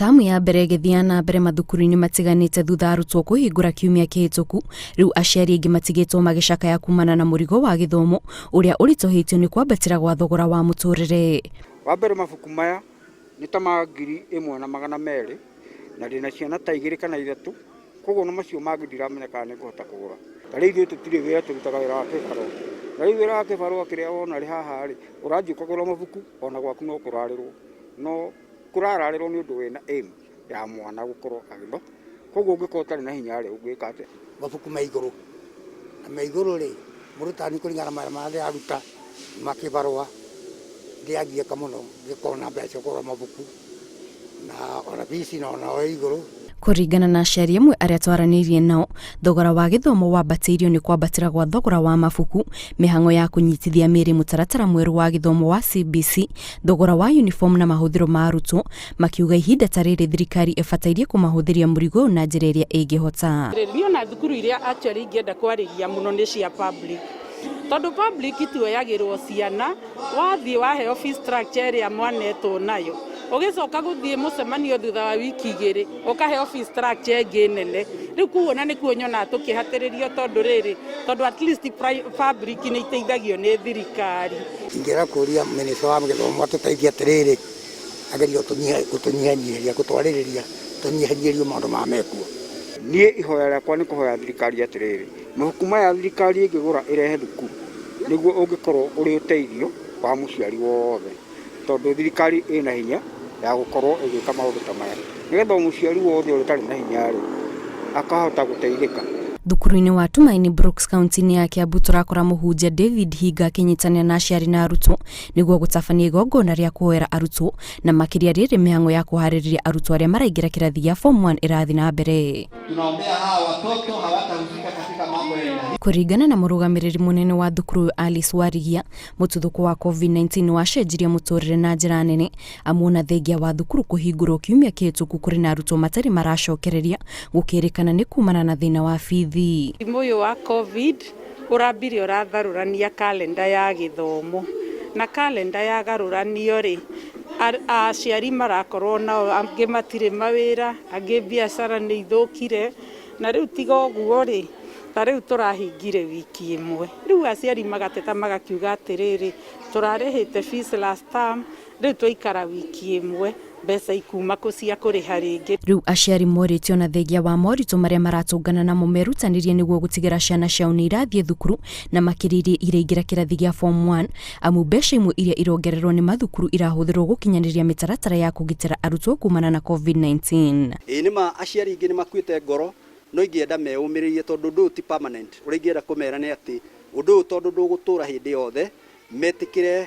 Tamu ya mbere ĩgĩthiaga na mbere mathukuru-inĩ matiganĩte thutha arutwo kũhingũra kiumia kĩhĩtũku, rĩu aciari aingĩ matigĩtwo magĩcakaya kumana na mũrigo wa gĩthomo ũrĩa ũritũhĩtio nĩ kwambatĩra gwa thogora wa mũtũrĩre. Wa mbere mabuku maya nĩ ta ma 1200 na ndĩna ciana ta igĩrĩ kana ithatũ, koguo ona macio mangĩ ndiramenya kana nĩ ngũhota kũgũra. Ta rĩu ithuĩ tũtirĩ wĩra, tũrutaga wĩra wa kĩbarũa, na rĩu wĩra wa kĩbarũa kĩrĩa wona rĩ haha rĩ, ũrathiĩ ũkagũra mabuku ona gwaku no kũrarĩrwo, no kũrararĩrwo nĩ ũndũ wĩna aim ya mwana gũkorwo agĩtho, koguo ũngĩkorwo ũtarĩ na hinya rĩ, ũngĩka atĩa? Mabuku me igũrũ, na me igũrũ rĩ, mũndũ ta niĩ kũringana na mawĩra marĩa ndĩraruta ma kĩbarũa, ndĩragiĩka mũno ngĩkorwo na mbeca cia kũgũra mabuku, na ona bici no ĩ igũrũ. Kũringana na aciari amwe arĩa twaranĩirie nao, thogora wa gĩthomo wambatĩirio nĩ kwambatĩra gwa thogora wa mabuku, mĩhang'o ya kũnyitithia mĩĩrĩ mũtaratara mwerũ wa gĩthomo wa CBC, thogora wa uniform na mahũthĩro ma arutwo, makiuga ihinda ta rĩrĩ thirikari ĩbatairie kũmahũthĩria mũrigo ũyũ na njĩra ĩrĩa ĩngĩhota. Niĩ ona thukuru iria actually ingĩenda kwarĩria mũno nĩ cia public, tondũ public tuoyagĩrwo ciana, wathiĩ waheo fee structure ĩrĩa mwanetwo nayo, ũgĩcoka gũthiĩ mũcemanio thutha wa wiki igĩrĩ ũkaheo fee structure ĩngĩ nene. Rĩu kũu ona nĩkuo nyonaga tũkĩhatĩrĩrio tondũ rĩrĩ, tondũ at least public nĩ iteithagio nĩ thirikari. Ingĩenda kũria minister wa gĩthomo atũteithie atĩrĩrĩ, agerie gũtũnyihanyihĩria, gũtwarĩrĩria tũnyihanyihĩrio maũndũ maya mekuo. Niĩ ihoya rĩakwa nĩ kũhoya thirikari atĩrĩrĩ, mabuku maya thirikari ĩngĩgũra ĩrehe thukuru, nĩguo ũngĩkorwo ũrĩ ũteithio wa mũciari wothe, tondũ thirikari ĩna hinya ya gũkorwo ĩgĩka maũndũ ta maya, nĩgetha o mũciari wothe ũrĩa ũtarĩ na hinya rĩ, akahota gũteithĩka. Thukuru-inĩ wa Tumaini Brooks kaunti-inĩ ya Kiambu tũrakora mũhunjia David Hinga akĩnyitanĩra na aciari na arutwo nĩguo gũtabania igongona rĩa kũhoera arutwo na makĩria rĩrĩ mĩhang'o ya kũharĩrĩria arutwo arĩa maraingĩra kĩrathi gĩa form 1 ĩrathiĩ na mbere. Tunaombea hawa watoto hawatahusika katika mambo ya aina hii. Kũringana na mũrũgamĩrĩri mũnene wa thukuru ũyũ Alice Warigia, mũtuthũko wa COVID-19 nĩwacenjirie mũtũrĩre na njĩra nene, amu ona thengia wa thukuru kũhingũrwo kiumia kĩhĩtũku kũrĩ na arutwo matarĩ maracokereria gũkĩrĩkana nĩ kumana na thĩna wa bithi. Mũrimũ ũyũ wa Covid ũrambire ũratharũrania kalenda ya gĩthomo, na kalenda yagarũranio rĩ, aciari marakorwo nao angĩ matirĩ mawĩra, angĩ biacara nĩ ithũkire, na rĩu tiga ũguo rĩ, ta rĩu tũrahingire wiki ĩmwe, rĩu aciari magateta magakiuga atĩrĩrĩ, tũrarĩhĩte fees last term, rĩu twaikara wiki ĩmwe, mbeca ikuma kũ cia kũrĩha rĩngĩ. Rĩu aciari morĩtio na thengia wa moritũ marĩa maratũngana namo merutanĩrie nĩguo gũtigĩra ciana ciao nĩ irathiĩ thukuru na makĩria iria iraingĩra kĩrathi gĩa form 1, amu mbeca imwe iria irongererwo nĩ mathukuru irahũthĩrwo gũkinyanĩria mĩtaratara ya kũgitĩra arutwo kumana na COVID-19. Ĩĩ nĩ ma aciari aingĩ nĩ makuĩte ngoro, no ingĩenda meyũmĩrĩrie tondũ ũndũ ũyũ ti permanent. Ũrĩa ingĩenda kũmera nĩ atĩ ũndũ ũyũ tondũ ndũgũtũra hĩndĩ yothe, metĩkĩre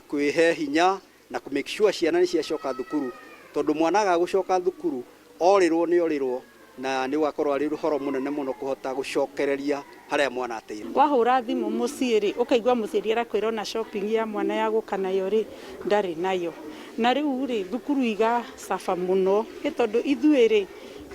kwĩhe hinya na kũ make sure ciana nĩ ciacoka thukuru, tondũ mwana aga gũcoka thukuru orĩrwo nĩ orĩrwo, na nĩ ũgakorwo arĩ ũhoro mũnene mũno kũhota gũcokereria harĩa mwana ateire. Wahũra thimũ mũciĩ rĩ, ũkaigua mũciari arakwĩra ona shopping ya mwana ya gũka nayo rĩ, ndarĩ nayo. Na rĩu rĩ, thukuru igacaba mũno, ĩ tondũ ithuĩ rĩ,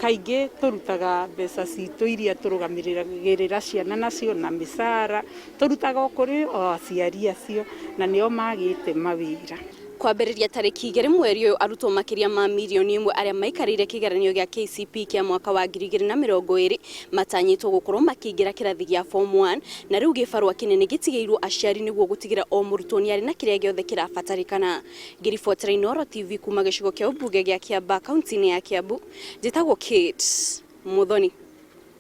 kaingĩ tũrutaga mbeca citũ iria tũrũgamĩrĩra ciana nacio na mĩcara, tũrutaga o kũrĩ o aciari acio na nĩo magĩte mawĩra. Kwambĩrĩria tarĩki 2 mweri ũyũ arutwo makĩria ma mirioni 1 arĩa maikarĩire kĩgeranio gĩa KCPE kĩa mwaka wa 2020 matanyĩtwo gũkorwo makĩingĩra kĩrathi gĩa form 1, na rĩu gĩbarũa kĩnene gĩtigĩirwo aciari nĩguo gũtigĩra o mũrutwo nĩ arĩ na kĩrĩa gĩothe kĩrabatarĩkana. Ngĩribotera Inooro TV kuma gĩcigo kĩa ũmbunge gĩa Kiambaa kaunti-inĩ ya Kiambu, njĩtagwo Kate Muthoni.